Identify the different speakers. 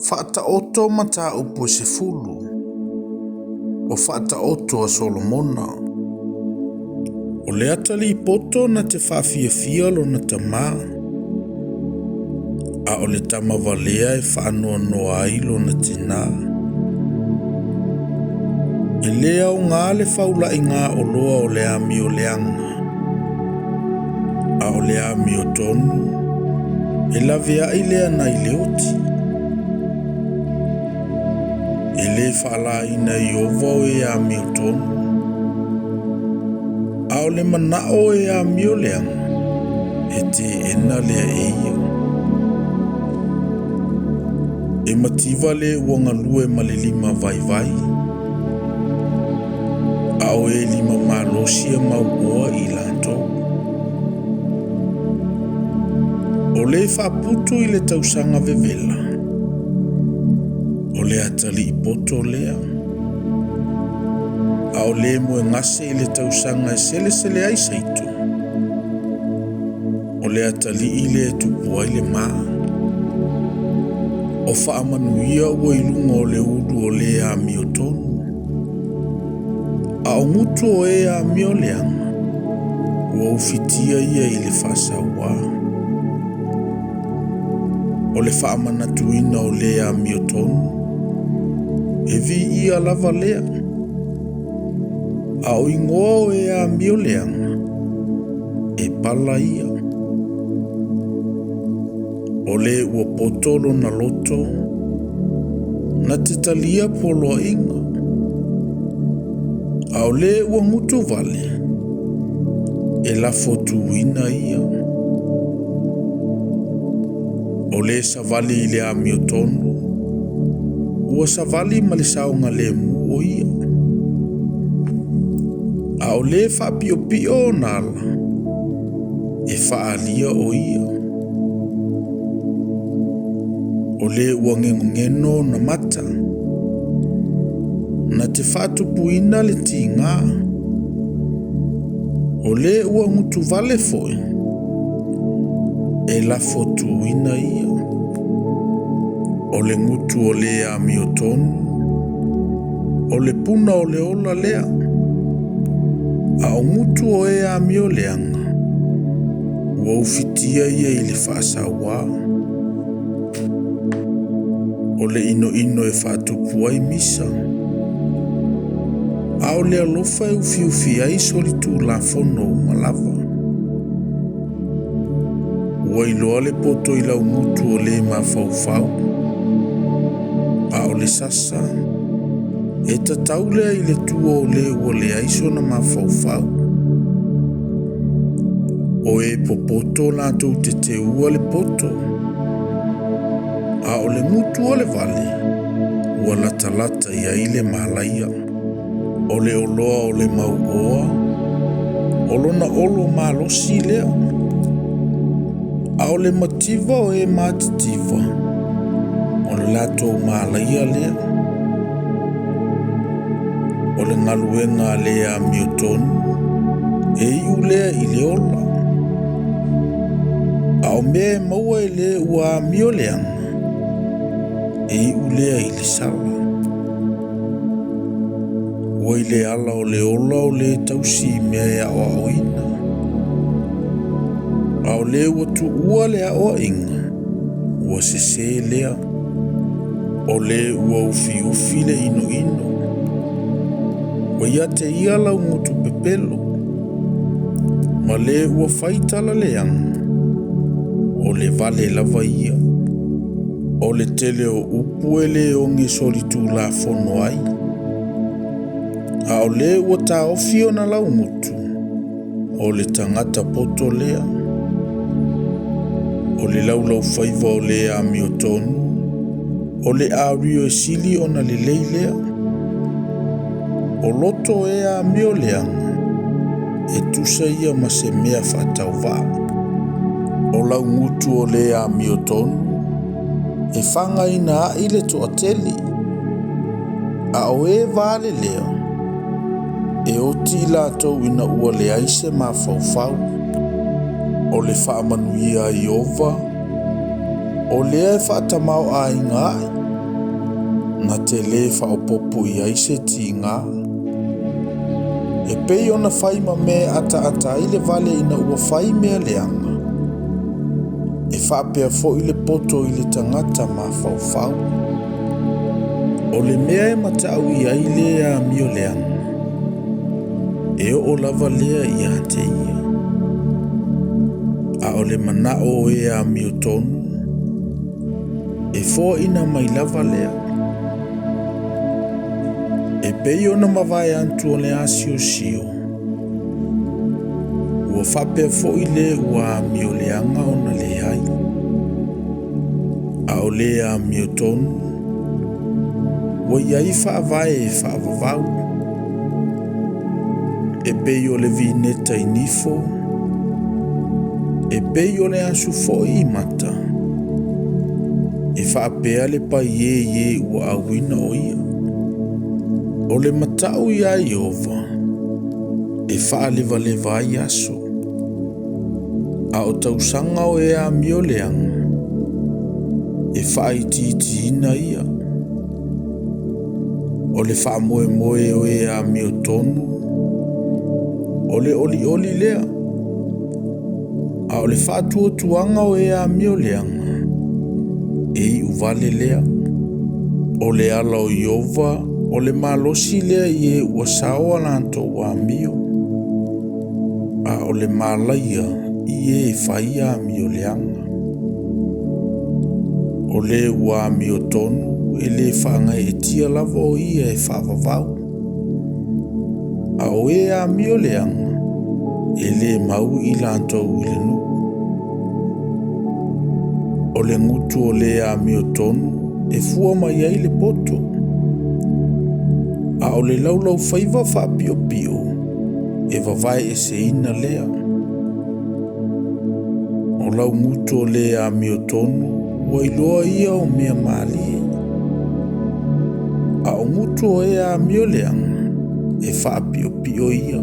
Speaker 1: Faataoto mataupu e 10, o faataoto a Solomona. O le atalii poto na te faafiafia lona tamā, a o le tama valea e faanoanoa ai lona tinā. E lē aoga le faula'iga oloa o le amio leaga, a o le amiotonu e laveai lea nai le oti. E lē faalaina e Ieova o e amiotonu, a o le manao o e amio leaga e teena lea e ia. E mativa le ua galue ma le lima vaivai, a o e lima malosi e mauoa i latou. O le faaputu i le tausaga vevela, o le atalii poto lea, a o le moegase i le tausaga e selesele ai saito, o le atalii lea e tupu ai le ma. O faamanuia ua i luga o le ulu o le amiotonu, a o gutu o e amio leaga, ua ufitia ia i le faasauā. O le faamanatuina o le amiotonu, e viia lava lea, a o igoa o e amio leaga, e pala ia. O le ua poto lona loto, na te talia poloaiga, a o le ua gutu vale, e lafotuina ia. O le savali i le amiotonu, ua savali ma le saogalemu o ia. A o le faapiopio ona ala, e faaalia o ia. O le ua genogeno ona mata, na te faatupuina le tigā. O le ua gutuvale foi, e lafotuina ia. O le gutu o le amiotonu, o le puna o le ola lea, a o gutu o e amio leaga, ua ufitia ia i le faasauā. O le inoino e faatupu ai misa, a o le alofa e ufiufi ai solitulafono uma lava. Ua iloa le poto i laugutu o le mafaufau, a o le sasa e tatau lea i le tua o le ua leai sona mafaufau. O e popoto latou te teua le poto, a o le gutu o le vale ua latalata i ai le malaia. O le oloa o le mauoa, o lona olo malosi lea, a o le mativa o e matitiva, o le latou malaia lea. O le galuega a le amiotonu, e iu lea i le ola, a o mea e maua e le ua amio leaga, e iu lea i le sala. Ua i le ala o le ola o le tausi i mea e aoaoina, a o le ua tuua le aoaiga, ua sesē lea. O le ua ufiufi le inoino, ua ia te ia lau gutu pepelo, ma le ua fai tala leaga, o le vale lava ia. O le tele o upu e lē oge solitulafono ai, a o le ua taofi ona laugutu, o le tagata poto lea. O le laulaufaiva o le amiotonu, o le ario e sili ona lelei lea. O loto e amio leaga, e tusa ia ma se mea faatauvaa. O laugutu o le amiotonu, e fagaina ai le toatele, a o e valelea, e oti i latou ina ua leai se mafaufau. O le faamanuia a Ieova, o lea e faatamaoaiga ai, Na te lē faaopoopo i ai se tiga. E pei ona fai ma mea e ataata ai le vale ina ua fai mea leaga, e faapea foi le poto i le tagata mafaufau. O le mea e matau i ai le amio leaga, e oo lava lea ia te ia. A o le manao o e amiotonu, e foaina mai lava lea. E pei ona mavae atu o le asiosio, ua faapea foi le ua amioleaga ona leai. A o le amiotonu, ua i ai faavae e faavavau. E pei o le vineta i nifo, e pei o le asu foi i mata, e faapea le paie i e ua auina o ia. O le matau iā Ieova, e faalevaleva ai aso, a o tausaga o e amioleaga, e faaitiitiina ia. O le faamoemoe o e amiotonu, o le olioli lea, a o le faatuatuaga o e amioleaga, e iuvale lea. O le ala o Ieova, o le malosi lea i e ua sao a latou amio, a o le malaia i e fai amioleaga. O le ua amiotonu e lē faagaeetia lava o ia e faavavau, a o e amioleaga, e lē mau i latou i le nuu. O le gutu o le amiotonu e fua mai ai le poto, a o le laulaufaiva faapiopio e vavae eseina lea. O lau gutu o le amiotonu ua iloa ia o mea malie, a o gutu o e amioleaga e faapiopio ia.